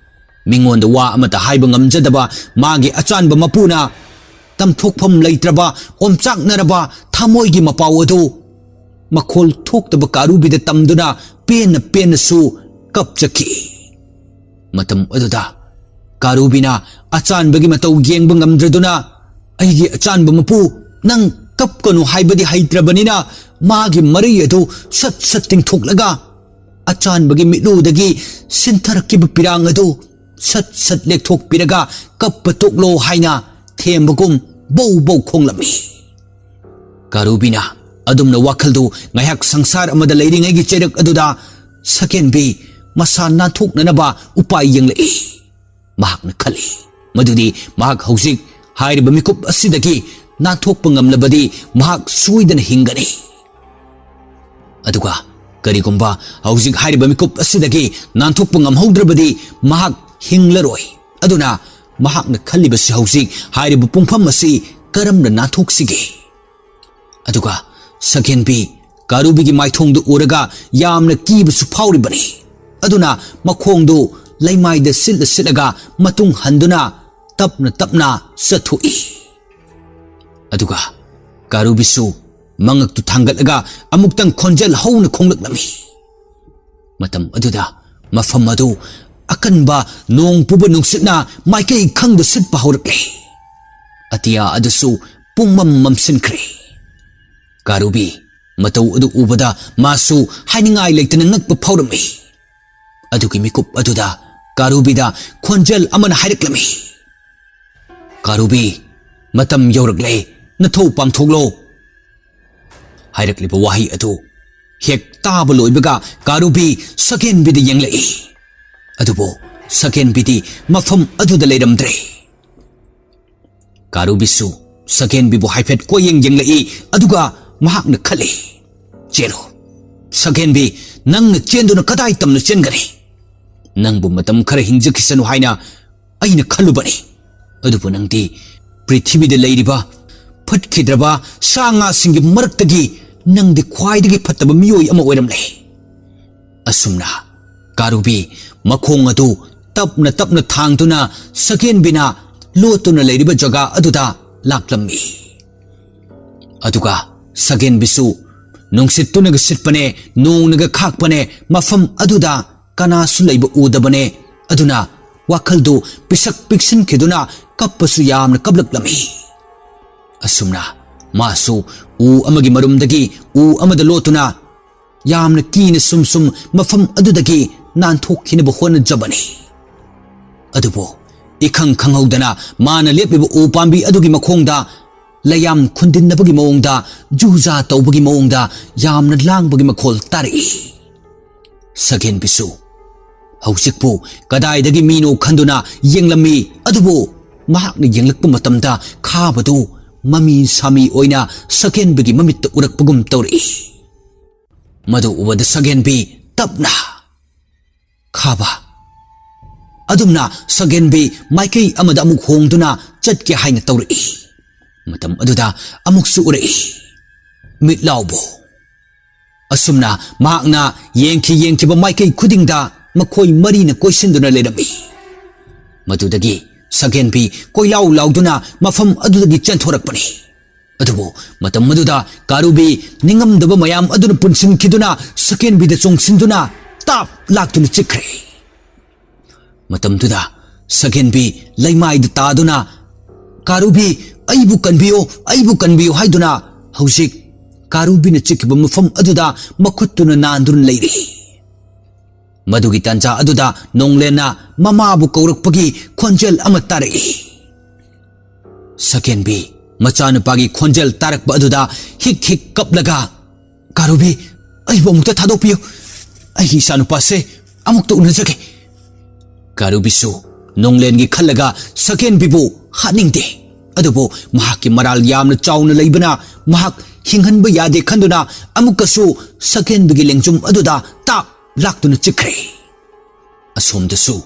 ꯃꯤꯉꯣꯟꯗ ꯋꯥ ꯑꯃꯠꯇ ꯍꯥꯏꯕ ꯉꯝꯖꯗꯕ ꯃꯥꯒꯤ ꯑꯆꯥꯟꯕ ꯃꯄꯨꯅ ꯇꯝꯊꯣꯛꯐꯝ ꯂꯩꯇ꯭ꯔꯕ ꯑꯣꯝꯆꯥꯛꯅꯔꯕ ꯊꯃꯣꯏꯒꯤ ꯃꯄꯥꯎ ꯑꯗꯨ ꯃꯈꯣꯜ ꯊꯣꯛꯇꯕ ꯀꯥꯔꯨꯕꯤꯗ ꯇꯝꯗꯨꯅ ꯄꯦꯟꯅ ꯄꯦꯟꯅꯁꯨ ꯀꯞꯆꯈꯤ꯫ ꯃꯇꯝ ꯑꯗꯨꯗ ꯀꯥꯔꯨꯕꯤꯅ ꯑꯆꯥꯟꯕꯒꯤ ꯃꯇꯧ ꯌꯦꯡꯕ ꯉꯝꯗ꯭ꯔꯗꯨꯅ, "ꯑꯩꯒꯤ ꯑꯆꯥꯟꯕ ꯃꯄꯨ, ꯅꯪ ꯀꯞꯀꯅꯨ ꯍꯥꯏꯕꯗꯤ ꯍꯩꯇ꯭ꯔꯕꯅꯤꯅ," ꯃꯥꯒꯤ ꯃꯔꯩ ꯑꯗꯨ ꯁꯠ ꯁꯠ ꯇꯤꯡꯊꯣꯛꯂꯒ ꯑꯆꯥꯟꯕꯒꯤ ꯃꯤꯠꯂꯨꯗꯒꯤ ꯁꯤꯟꯊꯔꯛꯈꯤꯕ ꯄꯤꯔꯥꯡ ꯑꯗꯨ ꯁꯠ ꯁꯠ ꯂꯦꯛꯊꯣꯛꯄꯤꯔꯒ ꯀꯞꯄ ꯇꯣꯛꯂꯣ ꯍꯥꯏꯅ ꯊꯦꯝꯕꯒꯨꯝ ꯕꯧ ꯕꯧ ꯈꯣꯡꯂꯝꯃꯤ꯫ ꯀꯥꯔꯨꯕꯤꯅ ꯑꯗꯨꯝꯅ ꯋꯥꯈꯜꯗꯨ ꯉꯥꯏꯍꯥꯛ ꯁꯪꯁꯥꯔ ꯑꯃꯗ ꯂꯩꯔꯤꯉꯩꯒꯤ ꯆꯩꯔꯛ ꯑꯗꯨꯗ ꯁꯒꯦꯟꯕꯤ ꯃꯁꯥ ꯅꯥꯟꯊꯣꯛꯅꯅꯕ ꯎꯄꯥꯏ ꯌꯦꯡꯂꯛꯏ꯫ ꯃꯍꯥꯛꯅ ꯈꯜꯂꯤ ꯃꯗꯨꯗꯤ ꯃꯍꯥꯛ ꯍꯧꯖꯤꯛ ꯍꯥꯏꯔꯤꯕ ꯃꯤꯀꯨꯞ ꯑꯁꯤꯗꯒꯤ ꯅꯥꯟꯊꯣꯛꯄ ꯉꯝꯂꯕꯗꯤ ꯃꯍꯥꯛ ꯁꯣꯏꯗꯅ ꯍꯤꯡꯒꯅꯤ꯫ ꯑꯗꯨꯒ ꯀꯔꯤꯒꯨꯝꯕ ꯍꯧꯖꯤꯛ ꯍꯥꯏꯔꯤꯕ ꯃꯤꯀꯨꯞ ꯑꯁꯤꯗꯒꯤ ꯅꯥꯟꯊꯣꯛꯄ ꯉꯝꯍꯧꯗ꯭ꯔꯕꯗꯤ ꯃꯍꯥꯛ ꯍꯤꯡꯂꯔꯣꯏ꯫ ꯑꯗꯨꯅ ꯃꯍꯥꯛꯅ ꯈꯜꯂꯤꯕꯁꯤ ꯍꯧꯖꯤꯛ ꯍꯥꯏꯔꯤꯕ ꯄꯨꯡꯐꯝ ꯑꯁꯤ ꯀꯔꯝꯅ ꯅꯥꯟꯊꯣꯛꯁꯤꯒꯦ? ꯑꯗꯨꯒ ꯁꯒꯦꯟꯕꯤ ꯀꯥꯔꯨꯕꯤꯒꯤ ꯃꯥꯏꯊꯣꯡꯗꯨ ꯎꯔꯒ ꯌꯥꯝꯅ ꯀꯤꯕꯁꯨ ꯐꯥꯎꯔꯤꯕꯅꯤ꯫ ꯑꯗꯨꯅ ꯃꯈꯣꯡꯗꯨ ꯂꯩꯃꯥꯏꯗ ꯁꯤꯠꯂ ꯁꯤꯠꯂꯒ ꯃꯇꯨꯡ ꯍꯟꯗꯨꯅ ꯇꯞꯅ ꯇꯞꯅ ꯆꯠꯊꯣꯛꯏ꯫ ꯑꯗꯨꯒ ꯀꯥꯔꯨꯕꯤꯁꯨ ꯃꯉꯛꯇꯨ ꯊꯥꯡꯒꯠꯂꯒ ꯑꯃꯨꯛꯇꯪ ꯈꯣꯟꯖꯦꯜ ꯍꯧꯅ ꯈꯣꯡꯂꯛꯂꯝꯃꯤ꯫ ꯃꯇꯝ ꯑꯗꯨꯗ ꯃꯐꯝ ꯑꯗꯨ ꯑꯀꯟꯕ ꯅꯣꯡ ꯄꯨꯕ ꯅꯨꯡꯁꯤꯠꯅ ꯃꯥꯏꯀꯩ ꯈꯪꯗ ꯁꯤꯠꯄ ꯍꯧꯔꯛꯂꯦ꯫ ꯑꯇꯤꯌꯥ ꯑꯗꯨꯁꯨ ꯄꯨꯡꯃꯝ ꯃꯝꯁꯤꯟꯈ꯭ꯔꯦ꯫ ꯀꯥꯔꯨꯕꯤ ꯃꯇꯧ ꯑꯗꯨ ꯎꯕꯗ ꯃꯥꯁꯨ ꯍꯥꯏꯅꯤꯡꯉꯥꯏ ꯂꯩꯇꯅ ꯉꯛꯄ ꯐꯥꯎꯔꯝꯃꯤ꯫ ꯑꯗꯨꯒꯤ ꯃꯤꯀꯨꯞ ꯑꯗꯨꯗ ꯀꯥꯔꯨꯕꯤꯗ ꯈꯣꯟꯖꯦꯜ ꯑꯃꯅ ꯍꯥꯏꯔꯛꯂꯝꯃꯤ, "ꯀꯥꯔꯨꯕꯤ, ꯃꯇꯝ ꯌꯧꯔꯛꯂꯦ, ꯅꯊꯧ ꯄꯥꯡꯊꯣꯛꯂꯣ"꯫ ꯍꯥꯏꯔꯛꯂꯤꯕ ꯋꯥꯍꯩ ꯑꯗꯨ ꯍꯦꯛ ꯇꯥꯕ ꯂꯣꯏꯕꯒ ꯀꯥꯔꯨꯕꯤ ꯁꯒꯦꯟꯕꯤꯗ ꯌꯦꯡꯂꯛꯏ꯫ ꯑꯗꯨꯕꯨ ꯁꯒꯦꯟꯕꯤꯗꯤ ꯃꯐꯝ ꯑꯗꯨꯗ ꯂꯩꯔꯝꯗ꯭ꯔꯦ꯫ ꯀꯥꯔꯨꯕꯤꯁꯨ ꯁꯒꯦꯟꯕꯤꯕꯨ ꯍꯥꯏꯐꯦꯠ ꯀꯣꯏꯌꯦꯡ ꯌꯦꯡꯂꯛꯏ꯫ ꯑꯗꯨꯒ ꯃꯍꯥꯛꯅ ꯈꯜꯂꯤ, "ꯆꯦꯜꯂꯨ ꯁꯒꯦꯟꯕꯤ, ꯅꯪꯅ ꯆꯦꯟꯗꯨꯅ ꯀꯗꯥꯏ ꯇꯝꯅ ꯆꯦꯟꯒꯅꯤ? ꯅꯪꯕꯨ ꯃꯇꯝ ꯈꯔ ꯍꯤꯡꯖꯈꯤꯁꯅꯨ ꯍꯥꯏꯅ ꯑꯩꯅ ꯈꯜꯂꯨꯕꯅꯤ꯫ ꯑꯗꯨꯕꯨ ꯅꯪꯗꯤ ꯄ꯭ꯔꯤꯊꯤꯕꯤꯗ ꯂꯩꯔꯤꯕ ꯐꯠꯈꯤꯗ꯭ꯔꯕ ꯁꯥ ꯉꯥꯁꯤꯡꯒꯤ ꯃꯔꯛꯇꯒꯤ ꯅꯪꯗꯤ ꯈ꯭ꯋꯥꯏꯗꯒꯤ ꯐꯠꯇꯕ ꯃꯤꯑꯣꯏ ꯑꯃ ꯑꯣꯏꯔꯝꯂꯦ"꯫ ꯑꯁꯨꯝꯅ ꯀꯥꯔꯨꯕꯤ ꯃꯈꯣꯡ ꯑꯗꯨ ꯇꯞꯅ ꯇꯞꯅ ꯊꯥꯡꯗꯨꯅ ꯁꯒꯦꯟꯕꯤꯅ ꯂꯣꯠꯇꯨꯅ ꯂꯩꯔꯤꯕ ꯖꯒꯥ ꯑꯗꯨꯗ ꯂꯥꯛꯂꯝꯃꯤ꯫ ꯑꯗꯨꯒ ꯁꯒꯦꯟꯕꯤꯁꯨ ꯅꯨꯡꯁꯤꯠꯇꯨꯅꯒ ꯁꯤꯠꯄꯅꯦ, ꯅꯣꯡꯅꯒ ꯈꯥꯛꯄꯅꯦ, ꯃꯐꯝ ꯑꯗꯨꯗ ꯀꯅꯥꯁꯨ ꯂꯩꯕ ꯎꯗꯕꯅꯦ꯫ ꯑꯗꯨꯅ ꯋꯥꯈꯜꯗꯨ ꯄꯤꯁꯛ ꯄꯤꯛꯁꯤꯟꯈꯤꯗꯨꯅ ꯀꯞꯄꯁꯨ ꯌꯥꯝꯅ ꯀꯞꯂꯛꯂꯝꯃꯤ꯫ ꯑꯁꯨꯝꯅ ꯃꯥꯁꯨ ꯎ ꯑꯃꯒꯤ ꯃꯔꯨꯝꯗꯒꯤ ꯎ ꯑꯃꯗ ꯂꯣꯠꯇꯨꯅ ꯌꯥꯝꯅ ꯀꯤꯅ ꯁꯨꯝ ꯁꯨꯝ ꯃꯐꯝ ꯑꯗꯨꯗꯒꯤ ꯅꯥꯟꯊꯣꯛꯈꯤꯅꯕ ꯍꯣꯠꯅꯖꯕꯅꯤ꯫ ꯑꯗꯨꯕꯨ ꯏꯈꯪ ꯈꯪꯍꯧꯗꯅ ꯃꯥꯅ ꯂꯦꯞꯂꯤꯕ ꯎ ꯄꯥꯝꯕꯤ ꯑꯗꯨꯒꯤ ꯃꯈꯣꯡꯗ ꯂꯩꯌꯥꯝ ꯈꯨꯟꯗꯤꯟꯅꯕꯒꯤ ꯃꯑꯣꯡꯗ, ꯖꯨꯖꯥ ꯇꯧꯕꯒꯤ ꯃꯑꯣꯡꯗ ꯌꯥꯝꯅ ꯂꯥꯡꯕꯒꯤ ꯃꯈꯣꯜ ꯇꯥꯔꯛꯏ꯫ ꯁꯒꯦꯟꯕꯤꯁꯨ ꯍꯧꯖꯤꯛꯄꯨ ꯀꯗꯥꯏꯗꯒꯤ ꯃꯤꯅꯣ ꯈꯟꯗꯨꯅ ꯌꯦꯡꯂꯝꯃꯤ꯫ ꯑꯗꯨꯕꯨ ꯃꯍꯥꯛꯅ ꯌꯦꯡꯂꯛꯄ ꯃꯇꯝꯗ ꯈꯥꯕꯗꯨ ꯃꯃꯤ ꯁꯥꯃꯤ ꯑꯣꯏꯅ ꯁꯒꯦꯟꯕꯤꯒꯤ ꯃꯃꯤꯠꯇ ꯎꯔꯛꯄꯒꯨꯝ ꯇꯧꯔꯛꯏ꯫ ꯃꯗꯨ ꯎꯕꯗ ꯁꯒꯦꯟꯕꯤ ꯇꯞꯅ ꯈꯥꯕ꯫ ꯑꯗꯨꯝꯅ ꯁꯒꯦꯟꯕꯤ ꯃꯥꯏꯀꯩ ꯑꯃꯗ ꯑꯃꯨꯛ ꯍꯣꯡꯗꯨꯅ ꯆꯠꯀꯦ ꯍꯥꯏꯅ ꯇꯧꯔꯛꯏ꯫ ꯃꯇꯝ ꯑꯗꯨꯗ ꯑꯃꯨꯛꯁꯨ ꯎꯔꯛꯏ꯫ ꯃꯤꯠꯂꯥꯎꯕꯨ ꯑꯁꯨꯝꯅ ꯃꯍꯥꯛꯅ ꯌꯦꯡꯈꯤ ꯌꯦꯡꯈꯤꯕ ꯃꯥꯏꯀꯩ ꯈꯨꯗꯤꯡꯗ ꯃꯈꯣꯏ ꯃꯔꯤꯅ ꯀꯣꯏꯁꯤꯟꯗꯨꯅ ꯂꯩꯔꯝꯃꯤ꯫ ꯃꯗꯨꯗꯒꯤ ꯁꯒꯦꯟꯕꯤ ꯀꯣꯏꯂꯥꯎ ꯂꯥꯎꯗꯨꯅ ꯃꯐꯝ ꯑꯗꯨꯗꯒꯤ ꯆꯦꯟꯊꯣꯔꯛꯄꯅꯤ꯫ ꯑꯗꯨꯕꯨ ꯃꯇꯝ ꯑꯗꯨꯗ ꯀꯥꯔꯨꯕꯤ ꯅꯤꯡꯉꯝꯗꯕ ꯃꯌꯥꯝ ꯑꯗꯨꯅ ꯄꯨꯟꯁꯤꯟꯈꯤꯗꯨꯅ ꯁꯒꯦꯟꯕꯤꯗ ꯆꯣꯡꯁꯤꯟꯗꯨꯅ ꯇꯥꯞ ꯂꯥꯛꯇꯨꯅ ꯆꯤꯛꯈ꯭ꯔꯦ꯫ ꯃꯇꯝꯗꯨꯗ ꯁꯒꯦꯟꯕꯤ ꯂꯩꯃꯥꯏꯗ ꯇꯥꯗꯨꯅ, "ꯀꯥꯔꯨꯕꯤ, ꯑꯩꯕꯨ ꯀꯟꯕꯤꯌꯨ, ꯑꯩꯕꯨ ꯀꯟꯕꯤꯌꯨ" ꯍꯥꯏꯗꯨꯅ ꯍꯧꯖꯤꯛ ꯀꯥꯔꯨꯕꯤꯅ ꯆꯤꯛꯈꯤꯕ ꯃꯐꯝ ꯑꯗꯨꯗ ꯃꯈꯨꯠꯇꯨꯅ ꯅꯥꯟꯗꯨꯅ ꯂꯩꯔꯤ꯫ ꯃꯗꯨꯒꯤ ꯇꯥꯟꯖꯥ ꯑꯗꯨꯗ ꯅꯣꯡꯂꯦꯟꯅ ꯃꯃꯥꯕꯨ ꯀꯧꯔꯛꯄꯒꯤ ꯈꯣꯟꯖꯦꯜ ꯑꯃ ꯇꯥꯔꯛꯏ꯫ ꯁꯒꯦꯟꯕꯤ ꯃꯆꯥꯅꯨꯄꯥꯒꯤ ꯈꯣꯟꯖꯦꯜ ꯇꯥꯔꯛꯄ ꯑꯗꯨꯗ ꯍꯤꯛ ꯍꯤꯛ ꯀꯞꯂꯒ, "ꯀꯥꯔꯨꯕꯤ, ꯑꯩꯕꯨ ꯑꯃꯨꯛꯇ ꯊꯥꯗꯣꯛꯄꯤꯌꯨ꯫ ꯑꯩꯒꯤ ꯏꯆꯥꯅꯨꯄꯥꯁꯦ ꯑꯃꯨꯛꯇ ꯎꯅꯖꯒꯦ꯫" ꯀꯥꯔꯨꯕꯤꯁꯨ ꯅꯣꯡꯂꯦꯟꯒꯤ ꯈꯜꯂꯒ ꯁꯒꯦꯟꯕꯤꯕꯨ ꯍꯥꯠꯅꯤꯡꯗꯦ꯫ ꯑꯗꯨꯕꯨ ꯃꯍꯥꯛꯀꯤ ꯃꯔꯥꯜ ꯌꯥꯝꯅ ꯆꯥꯎꯅ ꯂꯩꯕꯅ ꯃꯍꯥꯛ ꯍꯤꯡꯍꯟꯕ ꯌꯥꯗꯦ ꯈꯟꯗꯨꯅ ꯑꯃꯨꯛꯀꯁꯨ ꯁꯒꯦꯟꯕꯤꯒꯤ ꯂꯦꯡꯖꯨꯝ ꯑꯗꯨꯗ ꯇꯥꯞ ꯂꯥꯛꯇꯨꯅ ꯆꯤꯛꯈ꯭ꯔꯦ꯫ ꯑꯁꯣꯝꯗꯁꯨ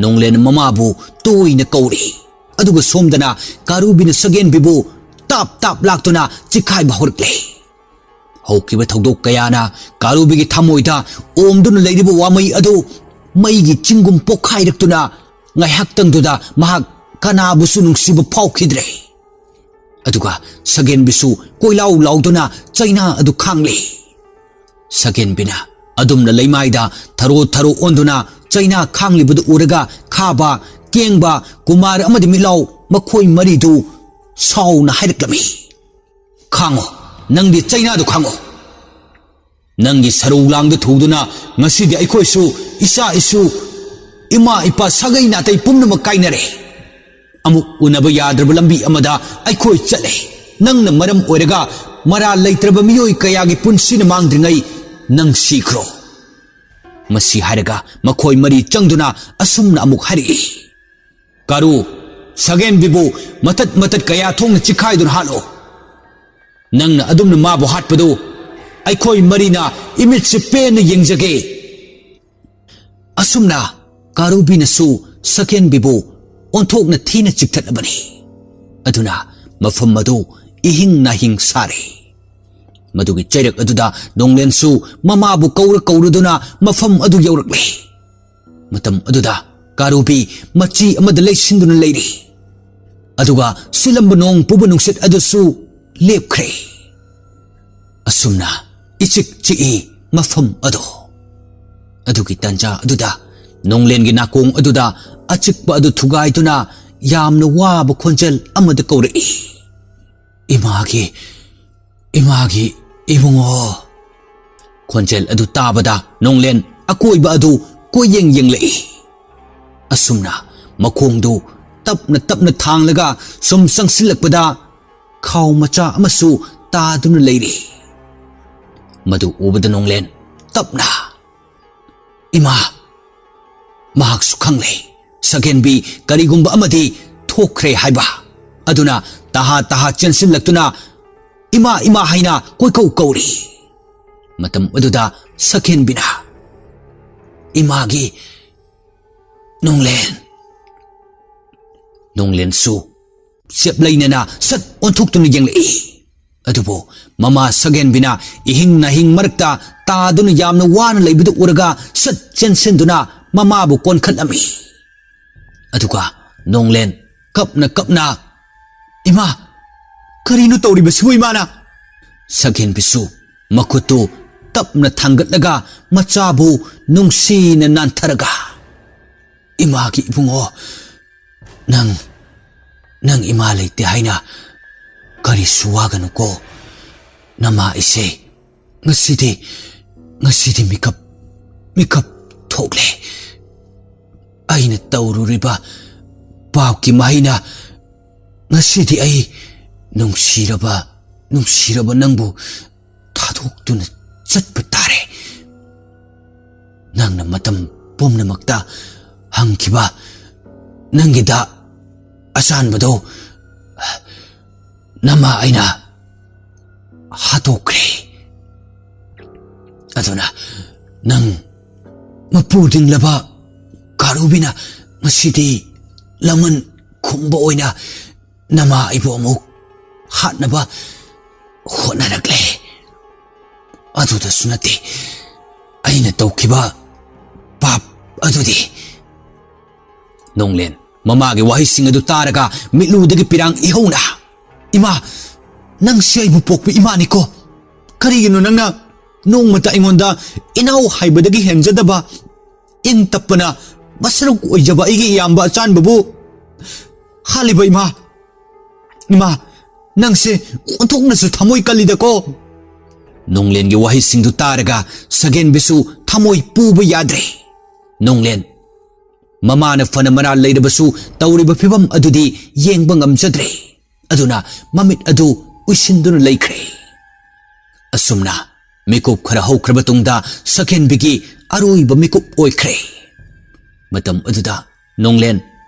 ꯅꯣꯡꯂꯦꯟ ꯃꯃꯥꯕꯨ ꯇꯣꯏꯅ ꯀꯧꯔꯤ꯫ ꯑꯗꯨꯒ ꯁꯣꯝꯗꯅ ꯀꯥꯔꯨꯕꯤꯅ ꯁꯒꯦꯟꯕꯤꯕꯨ ꯇꯥꯞ ꯇꯥꯞ ꯂꯥꯛꯇꯨꯅ ꯆꯤꯛꯈꯥꯏꯕ ꯍꯧꯔꯛꯂꯦ꯫ ꯍꯧꯈꯤꯕ ꯊꯧꯗꯣꯛ ꯀꯌꯥꯅ ꯀꯥꯔꯨꯕꯤꯒꯤ ꯊꯃꯣꯏꯗ ꯑꯣꯝꯗꯨꯅ ꯂꯩꯔꯤꯕ ꯋꯥꯃꯩ ꯑꯗꯨ ꯃꯩꯒꯤ ꯆꯤꯡꯒꯨꯝ ꯄꯣꯛꯈꯥꯏꯔꯛꯇꯨꯅ ꯉꯥꯏꯍꯥꯛꯇꯪꯗꯨꯗ ꯃꯍꯥꯛ ꯀꯅꯥꯕꯨꯁꯨ ꯅꯨꯡꯁꯤꯕ ꯐꯥꯎꯈꯤꯗ꯭ꯔꯦ꯫ ꯑꯗꯨꯒ ꯁꯒꯦꯟꯕꯤꯁꯨ ꯀꯣꯏꯂꯥꯎ ꯂꯥꯎꯗꯨꯅ ꯆꯩꯅꯥ ꯑꯗꯨ ꯈꯥꯡꯂꯦ꯫ ꯁꯒꯦꯟꯕꯤꯅ ꯑꯗꯨꯝꯅ ꯂꯩꯃꯥꯏꯗ ꯊꯔꯣ ꯊꯔꯣ ꯑꯣꯟꯗꯨꯅ ꯆꯩꯅꯥ ꯈꯥꯡꯂꯤꯕꯗꯨ ꯎꯔꯒ ꯈꯥꯕ, ꯀꯦꯡꯕ, ꯀꯨꯃꯥꯔ ꯑꯃꯗꯤ ꯃꯤꯠꯂꯥꯎ ꯃꯈꯣꯏ ꯃꯔꯤꯗꯨ ꯁꯥꯎꯅ ꯍꯥꯏꯔꯛꯂꯝꯃꯤ, "ꯈꯥꯡꯉꯣ, ꯅꯪꯗꯤ ꯆꯩꯅꯥꯗꯨ ꯈꯥꯡꯉꯣ꯫ ꯅꯪꯒꯤ ꯁꯔꯧ ꯂꯥꯡꯗ ꯊꯨꯗꯨꯅ ꯉꯁꯤꯗꯤ ꯑꯩꯈꯣꯏꯁꯨ, ꯏꯆꯥ ꯏꯁꯨ, ꯏꯃꯥ ꯏꯄꯥ, ꯁꯥꯒꯩ ꯅꯥꯇꯩ ꯄꯨꯝꯅꯃꯛ ꯀꯥꯏꯅꯔꯦ꯫ ꯑꯃꯨꯛ ꯎꯅꯕ ꯌꯥꯗ꯭ꯔꯕ ꯂꯝꯕꯤ ꯑꯃꯗ ꯑꯩꯈꯣꯏ ꯆꯠꯂꯦ꯫ ꯅꯪꯅ ꯃꯔꯝ ꯑꯣꯏꯔꯒ ꯃꯔꯥꯜ ꯂꯩꯇ꯭ꯔꯕ ꯃꯤꯑꯣꯏ ꯀꯌꯥꯒꯤ ꯄꯨꯟꯁꯤꯅ ꯃꯥꯡꯗ꯭ꯔꯤꯉꯩ ꯅꯪ ꯁꯤꯈ꯭ꯔꯣ꯫" ꯃꯁꯤ ꯍꯥꯏꯔꯒ ꯃꯈꯣꯏ ꯃꯔꯤ ꯆꯪꯗꯨꯅ ꯑꯁꯨꯝꯅ ꯑꯃꯨꯛ ꯍꯥꯏꯔꯛꯏ, "ꯀꯥꯔꯨ, ꯁꯒꯦꯟꯕꯤꯕꯨ ꯃꯇꯠ ꯃꯇꯠ ꯀꯌꯥ ꯊꯣꯛꯅ ꯆꯤꯛꯈꯥꯏꯗꯨꯅ ꯍꯥꯠꯂꯣ꯫ ꯅꯪꯅ ꯑꯗꯨꯝꯅ ꯃꯥꯕꯨ ꯍꯥꯠꯄꯗꯨ ꯑꯩꯈꯣꯏ ꯃꯔꯤꯅ ꯏꯃꯤꯠꯁꯦ ꯄꯦꯟꯅ ꯌꯦꯡꯖꯒꯦ꯫" ꯑꯁꯨꯝꯅ ꯀꯥꯔꯨꯕꯤꯅꯁꯨ ꯁꯒꯦꯟꯕꯤꯕꯨ ꯑꯣꯟꯊꯣꯛꯅ ꯊꯤꯅ ꯆꯤꯛꯊꯠꯂꯕꯅꯤ꯫ ꯑꯗꯨꯅ ꯃꯐꯝ ꯑꯗꯨ ꯏꯍꯤꯡ ꯅꯥꯍꯤꯡ ꯁꯥꯔꯦ꯫ ꯃꯗꯨꯒꯤ ꯆꯩꯔꯛ ꯑꯗꯨꯗ ꯅꯣꯡꯂꯦꯟꯁꯨ ꯃꯃꯥꯕꯨ ꯀꯧꯔ ꯀꯧꯔꯗꯨꯅ ꯃꯐꯝ ꯑꯗꯨ ꯌꯧꯔꯛꯂꯦ꯫ ꯃꯇꯝ ꯑꯗꯨꯗ ꯀꯥꯔꯨꯕꯤ ꯃꯆꯤ ꯑꯃꯗ ꯂꯩꯁꯤꯟꯗꯨꯅ ꯂꯩꯔꯤ꯫ ꯑꯗꯨꯒ ꯁꯤꯜꯂꯝꯕ ꯅꯣꯡ ꯄꯨꯕ ꯅꯨꯡꯁꯤꯠ ꯑꯗꯨꯁꯨ ꯂꯦꯞꯈ꯭ꯔꯦ꯫ ꯑꯁꯨꯝꯅ ꯏꯆꯤꯛ ꯆꯤꯛꯏ ꯃꯐꯝ ꯑꯗꯨ꯫ ꯑꯗꯨꯒꯤ ꯇꯥꯟꯖꯥ ꯑꯗꯨꯗ ꯅꯣꯡꯂꯦꯟꯒꯤ ꯅꯥꯀꯣꯡ ꯑꯗꯨꯗ ꯑꯆꯤꯛꯄ ꯑꯗꯨ ꯊꯨꯒꯥꯏꯗꯨꯅ ꯌꯥꯝꯅ ꯋꯥꯕ ꯈꯣꯟꯖꯦꯜ ꯑꯃꯗ ꯀꯧꯔꯛꯏ, "ꯏꯃꯥꯒꯤ, ꯏꯃꯥꯒꯤ ꯏꯕꯨꯡꯉꯣ!" ꯈꯣꯟꯖꯦꯜ ꯑꯗꯨ ꯇꯥꯕꯗ ꯅꯣꯡꯂꯦꯟ ꯑꯀꯣꯏꯕ ꯑꯗꯨ ꯀꯣꯏꯌꯦꯡ ꯌꯦꯡꯂꯛꯏ꯫ ꯑꯁꯨꯝꯅ ꯃꯈꯣꯡꯗꯨ ꯇꯞꯅ ꯇꯞꯅ ꯊꯥꯡꯂꯒ ꯁꯨꯝ ꯆꯪꯁꯤꯜꯂꯛꯄꯗ ꯈꯥꯎ ꯃꯆꯥ ꯑꯃꯁꯨ ꯇꯥꯗꯨꯅ ꯂꯩꯔꯤ꯫ ꯃꯗꯨ ꯎꯕꯗ ꯅꯣꯡꯂꯦꯟ ꯇꯞꯅ, "ꯏꯃꯥ!" ꯃꯍꯥꯛꯁꯨ ꯈꯪꯂꯦ, ꯁꯛꯍꯦꯟꯕꯤ ꯀꯔꯤꯒꯨꯝꯕ ꯑꯃꯗꯤ ꯊꯣꯛꯈ꯭ꯔꯦ ꯍꯥꯏꯕ꯫ ꯑꯗꯨꯅ ꯇꯍꯥ ꯇꯍꯥ ꯆꯦꯟꯁꯤꯜꯂꯛꯇꯨꯅ, "ꯏꯃꯥ, ꯏꯃꯥ" ꯍꯥꯏꯅ ꯀꯣꯏꯀꯧ ꯀꯧꯔꯤ꯫ ꯃꯇꯝ ꯑꯗꯨꯗ ꯁꯛꯍꯦꯟꯕꯤꯅ, "ꯏꯃꯥꯒꯤ ꯅꯣꯡꯂꯦꯟ!" ꯅꯣꯡꯂꯦꯟꯁꯨ ꯆꯦꯞ ꯂꯩꯅꯅ ꯁꯠ ꯑꯣꯟꯊꯣꯛꯇꯨꯅ ꯌꯦꯡꯂꯛꯏ꯫ ꯑꯗꯨꯕꯨ ꯃꯃꯥ ꯁꯛꯍꯦꯟꯕꯤꯅ ꯏꯍꯤꯡ ꯅꯥꯍꯤꯡ ꯃꯔꯛꯇ ꯇꯥꯗꯨꯅ ꯌꯥꯝꯅ ꯋꯥꯅ ꯂꯩꯕꯗꯨ ꯎꯔꯒ ꯁꯠ ꯆꯦꯟꯁꯤꯟꯗꯨꯅ ꯃꯃꯥꯕꯨ ꯀꯣꯟꯈꯠꯂꯝꯃꯤ꯫ ꯑꯗꯨꯒ ꯅꯣꯡꯂꯦꯟ ꯀꯞꯅ ꯀꯞꯅ, "ꯏꯃꯥ, ꯀꯔꯤꯅꯣ ꯇꯧꯔꯤꯕꯁꯤꯕꯨ ꯏꯃꯥꯅ?" ꯁꯛꯍꯦꯟꯕꯤꯁꯨ ꯃꯈꯨꯠꯇꯨ ꯇꯞꯅ ꯊꯥꯡꯒꯠꯂꯒ ꯃꯆꯥꯕꯨ ꯅꯨꯡꯁꯤꯅ ꯅꯥꯟꯊꯔꯒ, "ꯏꯃꯥꯒꯤ ꯏꯕꯨꯡꯉꯣ, ꯅꯪ, ꯅꯪ ꯏꯃꯥ ꯂꯩꯇꯦ ꯍꯥꯏꯅ ꯀꯔꯤꯁꯨ ꯋꯥꯒꯅꯨꯀꯣ꯫ ꯅꯃꯥ ꯑꯩꯁꯦ ꯉꯁꯤꯗꯤ, ꯉꯁꯤꯗꯤ ꯃꯤꯀꯞ, ꯃꯤꯀꯞ ꯊꯣꯛꯂꯦ꯫ ꯑꯩꯅ ꯇꯧꯔꯨꯔꯤꯕ ꯄꯥꯞꯀꯤ ꯃꯍꯩꯅ ꯉꯁꯤꯗꯤ ꯑꯩ ꯅꯨꯡꯁꯤꯔꯕ, ꯅꯨꯡꯁꯤꯔꯕ ꯅꯪꯕꯨ ꯊꯥꯗꯣꯛꯇꯨꯅ ꯆꯠꯄ ꯇꯥꯔꯦ꯫ ꯅꯪꯅ ꯃꯇꯝ ꯄꯨꯝꯅꯃꯛꯇ ꯍꯪꯈꯤꯕ ꯅꯪꯒꯤ ꯗꯥꯛ ꯑꯁꯥꯟꯕꯗꯣ ꯅꯃꯥ ꯑꯩꯅ ꯍꯥꯠꯇꯣꯛꯈ꯭ꯔꯦ꯫ ꯑꯗꯨꯅ ꯅꯪ ꯃꯄꯨ ꯗꯤꯡꯂꯕ ꯀꯥꯔꯨꯕꯤꯅ ꯉꯁꯤꯗꯤ ꯂꯃꯟ ꯈꯨꯝꯕ ꯑꯣꯏꯅ ꯅꯃꯥ ꯑꯩꯕꯨ ꯑꯃꯨꯛ ꯍꯥꯠꯅꯕ ꯍꯣꯠꯅꯔꯛꯂꯦ꯫ ꯑꯗꯨꯗꯁꯨ ꯅꯠꯇꯦ, ꯑꯩꯅ ꯇꯧꯈꯤꯕ ꯄꯥꯞ ꯑꯗꯨꯗꯤ꯫ ꯅꯣꯡꯂꯦꯟ ꯃꯃꯥꯒꯤ ꯋꯥꯍꯩꯁꯤꯡ ꯑꯗꯨ ꯇꯥꯔꯒ ꯃꯤꯠꯂꯨꯗꯒꯤ ꯄꯤꯔꯥꯡ ꯏꯍꯧꯅ, "ꯏꯃꯥ, ꯅꯪꯁꯤ ꯑꯩꯕꯨ ꯄꯣꯛꯄ ꯏꯃꯥꯅꯤꯀꯣ꯫ ꯀꯔꯤꯒꯤꯅꯣ ꯅꯪꯅ ꯅꯣꯡꯃꯇ ꯑꯩꯉꯣꯟꯗ ꯏꯅꯥꯎ ꯍꯥꯏꯕꯗꯒꯤ ꯍꯦꯟꯖꯗꯕ, ꯏꯪ ꯇꯞꯄꯅ ꯃꯁꯔꯨꯛ ꯑꯣꯏꯖꯕ ꯑꯩꯒꯤ ꯏꯌꯥꯝꯕ ꯑꯆꯥꯟꯕꯕꯨ ꯍꯥꯠꯂꯤꯕ ꯏꯃꯥ? ꯏꯃꯥ, ꯅꯪꯁꯦ ꯑꯣꯟꯊꯣꯛꯅꯁꯨ ꯊꯃꯣꯏ ꯀꯜꯂꯤꯗꯀꯣ!" ꯅꯣꯡꯂꯦꯟꯒꯤ ꯋꯥꯍꯩꯁꯤꯡꯗꯨ ꯇꯥꯔꯒ ꯁꯒꯦꯟꯕꯤꯁꯨ ꯊꯃꯣꯏ ꯄꯨꯕ ꯌꯥꯗ꯭ꯔꯦ꯫ ꯅꯣꯡꯂꯦꯟ ꯃꯃꯥꯅ ꯐꯅ ꯃꯔꯥꯜ ꯂꯩꯔꯕꯁꯨ ꯇꯧꯔꯤꯕ ꯐꯤꯕꯝ ꯑꯗꯨꯗꯤ ꯌꯦꯡꯕ ꯉꯝꯖꯗ꯭ꯔꯦ꯫ ꯑꯗꯨꯅ ꯃꯃꯤꯠ ꯑꯗꯨ ꯎꯏꯁꯤꯟꯗꯨꯅ ꯂꯩꯈ꯭ꯔꯦ꯫ ꯑꯁꯨꯝꯅ ꯃꯤꯀꯨꯞ ꯈꯔ ꯍꯧꯈ꯭ꯔꯕ ꯇꯨꯡꯗ ꯁꯒꯦꯟꯕꯤꯒꯤ ꯑꯔꯣꯏꯕ ꯃꯤꯀꯨꯞ ꯑꯣꯏꯈ꯭ꯔꯦ꯫ ꯃꯇꯝ ꯑꯗꯨꯗ ꯅꯣꯡꯂꯦꯟ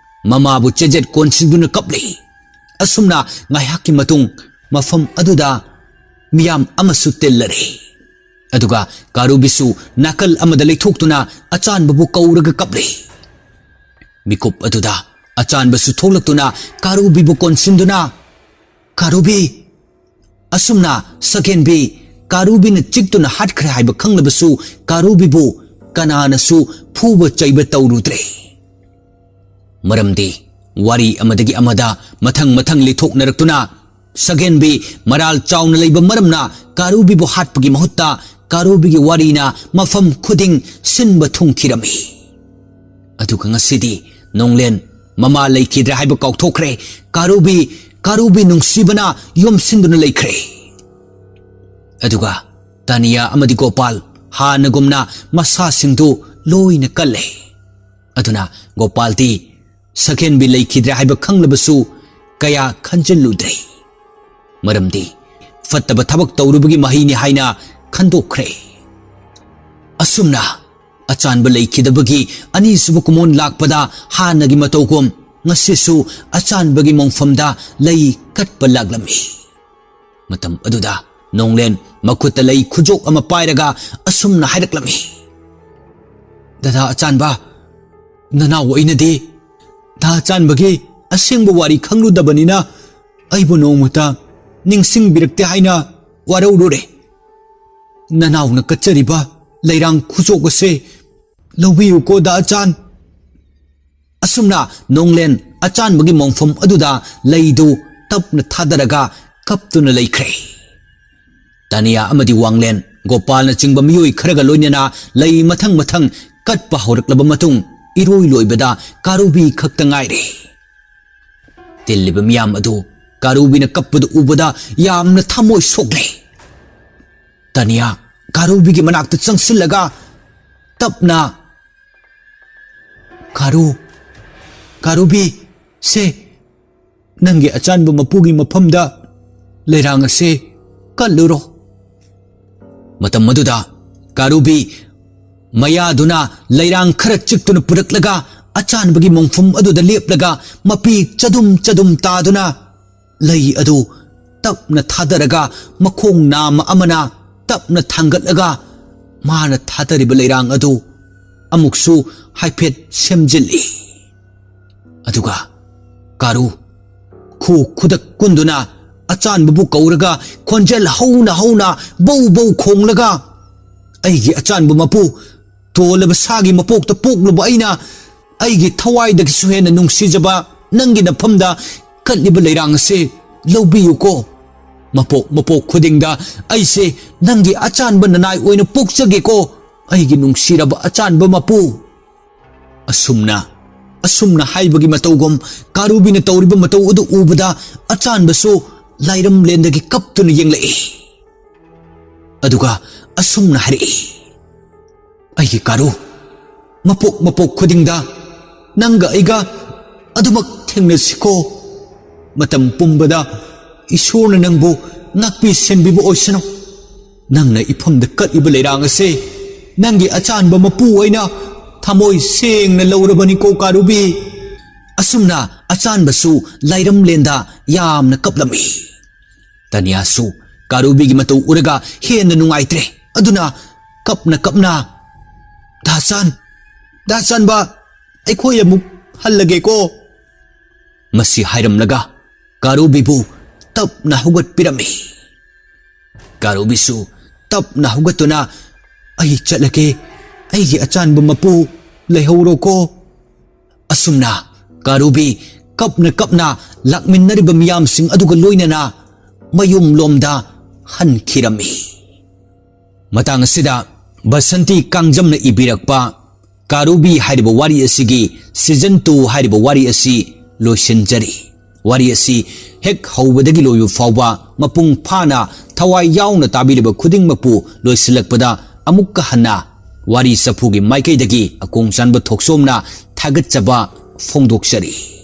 ꯃꯃꯥꯕꯨ ꯆꯦꯖꯦꯠ ꯀꯣꯟꯁꯤꯟꯗꯨꯅ ꯀꯞꯂꯤ꯫ ꯑꯁꯨꯝꯅ ꯉꯥꯏꯍꯥꯛꯀꯤ ꯃꯇꯨꯡ ꯃꯐꯝ ꯑꯗꯨꯗ ꯃꯤꯌꯥꯝ ꯑꯃꯁꯨ ꯇꯤꯜꯂꯔꯦ꯫ ꯑꯗꯨꯒ ꯀꯥꯔꯨꯕꯤꯁꯨ ꯅꯥꯀꯜ ꯑꯃꯗ ꯂꯩꯊꯣꯛꯇꯨꯅ ꯑꯆꯥꯟꯕꯕꯨ ꯀꯧꯔꯒ ꯀꯞꯂꯤ꯫ ꯃꯤꯀꯨꯞ ꯑꯗꯨꯗ ꯑꯆꯥꯟꯕꯁꯨ ꯊꯣꯛꯂꯛꯇꯨꯅ ꯀꯥꯔꯨꯕꯤꯕꯨ ꯀꯣꯟꯁꯤꯟꯗꯨꯅ, "ꯀꯥꯔꯨꯕꯤ!" ꯑꯁꯨꯝꯅ ꯁꯒꯦꯟꯕꯤ ꯀꯥꯔꯨꯕꯤꯅ ꯆꯤꯛꯇꯨꯅ ꯍꯥꯠꯈ꯭ꯔꯦ ꯍꯥꯏꯕ ꯈꯪꯂꯕꯁꯨ ꯀꯥꯔꯨꯕꯤꯕꯨ ꯀꯅꯥꯅꯁꯨ ꯐꯨꯕ ꯆꯩꯕ ꯇꯧꯔꯨꯗ꯭ꯔꯦ꯫ ꯃꯔꯝꯗꯤ ꯋꯥꯔꯤ ꯑꯃꯗꯒꯤ ꯑꯃꯗ ꯃꯊꯪ ꯃꯊꯪ ꯂꯤꯊꯣꯛꯅꯔꯛꯇꯨꯅ ꯁꯒꯦꯟꯕꯤ ꯃꯔꯥꯜ ꯆꯥꯎꯅ ꯂꯩꯕ ꯃꯔꯝꯅ ꯀꯥꯔꯨꯕꯤꯕꯨ ꯍꯥꯠꯄꯒꯤ ꯃꯍꯨꯠꯇ ꯀꯥꯔꯨꯕꯤꯒꯤ ꯋꯥꯔꯤꯅ ꯃꯐꯝ ꯈꯨꯗꯤꯡ ꯁꯤꯟꯕ ꯊꯨꯡꯈꯤꯔꯝꯃꯤ꯫ ꯑꯗꯨꯒ ꯉꯁꯤꯗꯤ ꯅꯣꯡꯂꯦꯟ ꯃꯃꯥ ꯂꯩꯈꯤꯗ꯭ꯔꯦ ꯍꯥꯏꯕ ꯀꯥꯎꯊꯣꯛꯈ꯭ꯔꯦ꯫ ꯀꯥꯔꯨꯕꯤ, ꯀꯥꯔꯨꯕꯤ ꯅꯨꯡꯁꯤꯕꯅ ꯌꯣꯝꯁꯤꯟꯗꯨꯅ ꯂꯩꯈ꯭ꯔꯦ꯫ ꯑꯗꯨꯒ ꯇꯥꯅꯤꯌꯥ ꯑꯃꯗꯤ ꯒꯣꯄꯥꯜ ꯍꯥꯟꯅꯒꯨꯝꯅ ꯃꯁꯥꯁꯤꯡꯗꯨ ꯂꯣꯏꯅ ꯀꯜꯂꯦ꯫ ꯑꯗꯨꯅ ꯒꯣꯄꯥꯜꯗꯤ ꯁꯒꯦꯟꯕꯤ ꯂꯩꯈꯤꯗ꯭ꯔꯦ ꯍꯥꯏꯕ ꯈꯪꯂꯕꯁꯨ ꯀꯌꯥ ꯈꯟꯖꯤꯜꯂꯨꯗ꯭ꯔꯦ꯫ ꯃꯔꯝꯗꯤ ꯐꯠꯇꯕ ꯊꯕꯛ ꯇꯧꯔꯨꯕꯒꯤ ꯃꯍꯩꯅꯤ ꯍꯥꯏꯅ ꯈꯟꯗꯣꯛꯈ꯭ꯔꯦ꯫ ꯑꯁꯨꯝꯅ ꯑꯆꯥꯟꯕ ꯂꯩꯈꯤꯗꯕꯒꯤ ꯑꯅꯤꯁꯨꯕ ꯀꯨꯃꯣꯟ ꯂꯥꯛꯄꯗ ꯍꯥꯟꯅꯒꯤ ꯃꯇꯧꯒꯨꯝ ꯉꯁꯤꯁꯨ ꯑꯆꯥꯟꯕꯒꯤ ꯃꯣꯡꯐꯝꯗ ꯂꯩ ꯀꯠꯄ ꯂꯥꯛꯂꯝꯃꯤ꯫ ꯃꯇꯝ ꯑꯗꯨꯗ ꯅꯣꯡꯂꯦꯟ ꯃꯈꯨꯠꯇ ꯂꯩ ꯈꯨꯖꯣꯛ ꯑꯃ ꯄꯥꯏꯔꯒ ꯑꯁꯨꯝꯅ ꯍꯥꯏꯔꯛꯂꯝꯃꯤ, "ꯗꯗꯥ ꯑꯆꯥꯟꯕ, ꯅꯅꯥꯎ ꯑꯩꯅꯗꯤ ꯗꯥ ꯑꯆꯥꯟꯕꯒꯤ ꯑꯁꯦꯡꯕ ꯋꯥꯔꯤ ꯈꯪꯂꯨꯗꯕꯅꯤꯅ ꯑꯩꯕꯨ ꯅꯣꯡꯃꯇ ꯅꯤꯡꯁꯤꯡꯕꯤꯔꯛꯇꯦ ꯍꯥꯏꯅ ꯋꯥꯔꯧꯔꯨꯔꯦ꯫ ꯅꯅꯥꯎꯅ ꯀꯠꯆꯔꯤꯕ ꯂꯩꯔꯥꯡ ꯈꯨꯆꯣꯛ ꯑꯁꯦ ꯂꯧꯕꯤꯌꯨꯀꯣ ꯗꯥ ꯑꯆꯥꯟ꯫ ꯑꯁꯨꯝꯅ ꯅꯣꯡꯂꯦꯟ ꯑꯆꯥꯟꯕꯒꯤ ꯃꯣꯡꯐꯝ ꯑꯗꯨꯗ ꯂꯩꯗꯨ ꯇꯞꯅ ꯊꯥꯗꯔꯒ ꯀꯞꯇꯨꯅ ꯂꯩꯈ꯭ꯔꯦ꯫ ꯇꯥꯅꯤꯌꯥ ꯑꯃꯗꯤ ꯋꯥꯡꯂꯦꯟ, ꯒꯣꯄꯥꯜꯅꯆꯤꯡꯕ ꯃꯤꯑꯣꯏ ꯈꯔꯒ ꯂꯣꯏꯅꯅ ꯂꯩ ꯃꯊꯪ ꯃꯊꯪ ꯀꯠꯄ ꯍꯧꯔꯛꯂꯕ ꯃꯇꯨꯡ, ꯏꯔꯣꯏ ꯂꯣꯏꯕꯗ ꯀꯥꯔꯨꯕꯤ ꯈꯛꯇ ꯉꯥꯏꯔꯦ꯫ ꯇꯤꯜꯂꯤꯕ ꯃꯤꯌꯥꯝ ꯑꯗꯨ ꯀꯥꯔꯨꯕꯤꯅ ꯀꯞꯄꯗꯨ ꯎꯕꯗ ꯌꯥꯝꯅ ꯊꯃꯣꯏ ꯁꯣꯛꯂꯦ꯫ ꯇꯥꯅꯤꯌꯥ ꯀꯥꯔꯨꯕꯤꯒꯤ ꯃꯅꯥꯛꯇ ꯆꯪꯁꯤꯜꯂꯒ ꯇꯞꯅ, "ꯀꯥꯔꯨ, ꯀꯥꯔꯨꯕꯤ, ꯁꯦ, ꯅꯪꯒꯤ ꯑꯆꯥꯟꯕ ꯃꯄꯨꯒꯤ ꯃꯐꯝꯗ ꯂꯩꯔꯥꯡ ꯑꯁꯦ ꯀꯠꯂꯨꯔꯣ꯫" ꯃꯇꯝ ꯑꯗꯨꯗ ꯀꯥꯔꯨꯕꯤ ꯃꯌꯥꯗꯨꯅ ꯂꯩꯔꯥꯡ ꯈꯔ ꯆꯤꯛꯇꯨꯅ ꯄꯨꯔꯛꯂꯒ ꯑꯆꯥꯟꯕꯒꯤ ꯃꯣꯡꯐꯝ ꯑꯗꯨꯗ ꯂꯦꯞꯂꯒ ꯃꯄꯤ ꯆꯗꯨꯝ ꯆꯗꯨꯝ ꯇꯥꯗꯨꯅ ꯂꯩ ꯑꯗꯨ ꯇꯞꯅ ꯊꯥꯗꯔꯒ ꯃꯈꯣꯡ ꯅꯥꯝꯃ ꯑꯃꯅ ꯇꯞꯅ ꯊꯥꯡꯒꯠꯂꯒ ꯃꯥꯅ ꯊꯥꯗꯔꯤꯕ ꯂꯩꯔꯥꯡ ꯑꯗꯨ ꯑꯃꯨꯛꯁꯨ ꯍꯥꯏꯐꯦꯠ ꯁꯦꯝꯖꯤꯜꯂꯤ꯫ ꯑꯗꯨꯒ ꯀꯥꯔꯨ ꯈꯨ ꯈꯨꯗꯛ ꯀꯨꯟꯗꯨꯅ ꯑꯆꯥꯟꯕꯕꯨ ꯀꯧꯔꯒ ꯈꯣꯟꯖꯦꯜ ꯍꯧꯅ ꯍꯧꯅ ꯕꯧ ꯕꯧ ꯈꯣꯡꯂꯒ, "ꯑꯩꯒꯤ ꯑꯆꯥꯟꯕ ꯃꯄꯨ, ꯇꯣꯜꯂꯕ ꯁꯥꯒꯤ ꯃꯄꯣꯛꯇ ꯄꯣꯛꯂꯨꯕ ꯑꯩꯅ ꯑꯩꯒꯤ ꯊꯋꯥꯏꯗꯒꯤꯁꯨ ꯍꯦꯟꯅ ꯅꯨꯡꯁꯤꯖꯕ ꯅꯪꯒꯤ ꯅꯐꯝꯗ ꯀꯠꯂꯤꯕ ꯂꯩꯔꯥꯡ ꯑꯁꯦ ꯂꯧꯕꯤꯌꯨꯀꯣ꯫ ꯃꯄꯣꯛ ꯃꯄꯣꯛ ꯈꯨꯗꯤꯡꯗ ꯑꯩꯁꯦ ꯅꯪꯒꯤ ꯑꯆꯥꯟꯕ ꯅꯅꯥꯏ ꯑꯣꯏꯅ ꯄꯣꯛꯆꯒꯦꯀꯣ, ꯑꯩꯒꯤ ꯅꯨꯡꯁꯤꯔꯕ ꯑꯆꯥꯟꯕ ꯃꯄꯨ꯫" ꯑꯁꯨꯝꯅ, ꯑꯁꯨꯝꯅ ꯍꯥꯏꯕꯒꯤ ꯃꯇꯧꯒꯨꯝ ꯀꯥꯔꯨꯕꯤꯅ ꯇꯧꯔꯤꯕ ꯃꯇꯧ ꯑꯗꯨ ꯎꯕꯗ ꯑꯆꯥꯟꯕꯁꯨ ꯂꯥꯏꯔꯝꯂꯦꯟꯗꯒꯤ ꯀꯞꯇꯨꯅ ꯌꯦꯡꯂꯛꯏ꯫ ꯑꯗꯨꯒ ꯑꯁꯨꯝꯅ ꯍꯥꯏꯔꯛꯏ, "ꯑꯩꯒꯤ ꯀꯥꯔꯨ, ꯃꯄꯣꯛ ꯃꯄꯣꯛ ꯈꯨꯗꯤꯡꯗ ꯅꯪꯒ ꯑꯩꯒ ꯑꯗꯨꯃꯛ ꯊꯦꯡꯅꯁꯤꯀꯣ꯫ ꯃꯇꯝ ꯄꯨꯝꯕꯗ ꯏꯁꯣꯔꯅ ꯅꯪꯕꯨ ꯉꯥꯛꯄꯤ ꯁꯦꯟꯕꯤꯕ ꯑꯣꯏꯁꯅꯨ꯫ ꯅꯪꯅ ꯏꯐꯝꯗ ꯀꯠꯂꯤꯕ ꯂꯩꯔꯥꯡ ꯑꯁꯦ ꯅꯪꯒꯤ ꯑꯆꯥꯟꯕ ꯃꯄꯨ ꯑꯣꯏꯅ ꯊꯃꯣꯏ ꯁꯦꯡꯅ ꯂꯧꯔꯕꯅꯤꯀꯣ ꯀꯥꯔꯨꯕꯤ꯫" ꯑꯁꯨꯝꯅ ꯑꯆꯥꯟꯕꯁꯨ ꯂꯥꯏꯔꯝꯂꯦꯟꯗ ꯌꯥꯝꯅ ꯀꯞꯂꯝꯃꯤ꯫ ꯇꯅꯤꯌꯥꯁꯨ ꯀꯥꯔꯨꯕꯤꯒꯤ ꯃꯇꯧ ꯎꯔꯒ ꯍꯦꯟꯅ ꯅꯨꯡꯉꯥꯏꯇ꯭ꯔꯦ꯫ ꯑꯗꯨꯅ ꯀꯞꯅ ꯀꯞꯅ, "ꯗꯥꯆꯥꯟ, ꯗꯥꯆꯥꯟꯕ, ꯑꯩꯈꯣꯏ ꯑꯃꯨꯛ ꯍꯜꯂꯒꯦꯀꯣ꯫" ꯃꯁꯤ ꯍꯥꯏꯔꯝꯂꯒ ꯀꯥꯔꯨꯕꯤꯕꯨ ꯇꯞꯅ ꯍꯧꯒꯠꯄꯤꯔꯝꯃꯤ꯫ ꯀꯥꯔꯨꯕꯤꯁꯨ ꯇꯞꯅ ꯍꯧꯒꯠꯇꯨꯅ, "ꯑꯩ ꯆꯠꯂꯒꯦ, ꯑꯩꯒꯤ ꯑꯆꯥꯟꯕ ꯃꯄꯨ, ꯂꯩꯍꯧꯔꯣꯀꯣ"꯫ ꯑꯁꯨꯝꯅ ꯀꯥꯔꯨꯕꯤ ꯀꯞꯅ ꯀꯞꯅ ꯂꯥꯛꯃꯤꯟꯅꯔꯤꯕ ꯃꯤꯌꯥꯝꯁꯤꯡ ꯑꯗꯨꯒ ꯂꯣꯏꯅꯅ ꯃꯌꯨꯝꯂꯣꯝꯗ ꯍꯟꯈꯤꯔꯝꯃꯤ꯫ ꯃꯇꯥꯡ ꯑꯁꯤꯗ ꯕꯁꯟꯇꯤ ꯀꯥꯡꯖꯝꯅ ꯏꯕꯤꯔꯛꯄ ꯀꯥꯔꯨꯕꯤ ꯍꯥꯏꯔꯤꯕ ꯋꯥꯔꯤ ꯑꯁꯤꯒꯤ season two ꯍꯥꯏꯔꯤꯕ ꯋꯥꯔꯤ ꯑꯁꯤ ꯂꯣꯏꯁꯤꯟꯖꯔꯤ꯫ ꯋꯥꯔꯤ ꯑꯁꯤ ꯍꯦꯛ ꯍꯧꯕꯗꯒꯤ ꯂꯣꯏꯕ ꯐꯥꯎꯕ ꯃꯄꯨꯡ ꯐꯥꯅ ꯊꯋꯥꯏ ꯌꯥꯎꯅ ꯇꯥꯕꯤꯔꯤꯕ ꯈꯨꯗꯤꯡꯃꯛꯄꯨ ꯂꯣꯏꯁꯤꯜꯂꯛꯄꯗ ꯑꯃꯨꯛꯀ ꯍꯟꯅ ꯋꯥꯔꯤ ꯆꯐꯨꯒꯤ ꯃꯥꯏꯀꯩꯗꯒꯤ ꯑꯀꯣꯡ ꯆꯥꯟꯕ ꯊꯣꯛꯆꯣꯝꯅ ꯊꯥꯒꯠꯆꯕ ꯐꯣꯡꯗꯣꯛꯆꯔꯤ꯫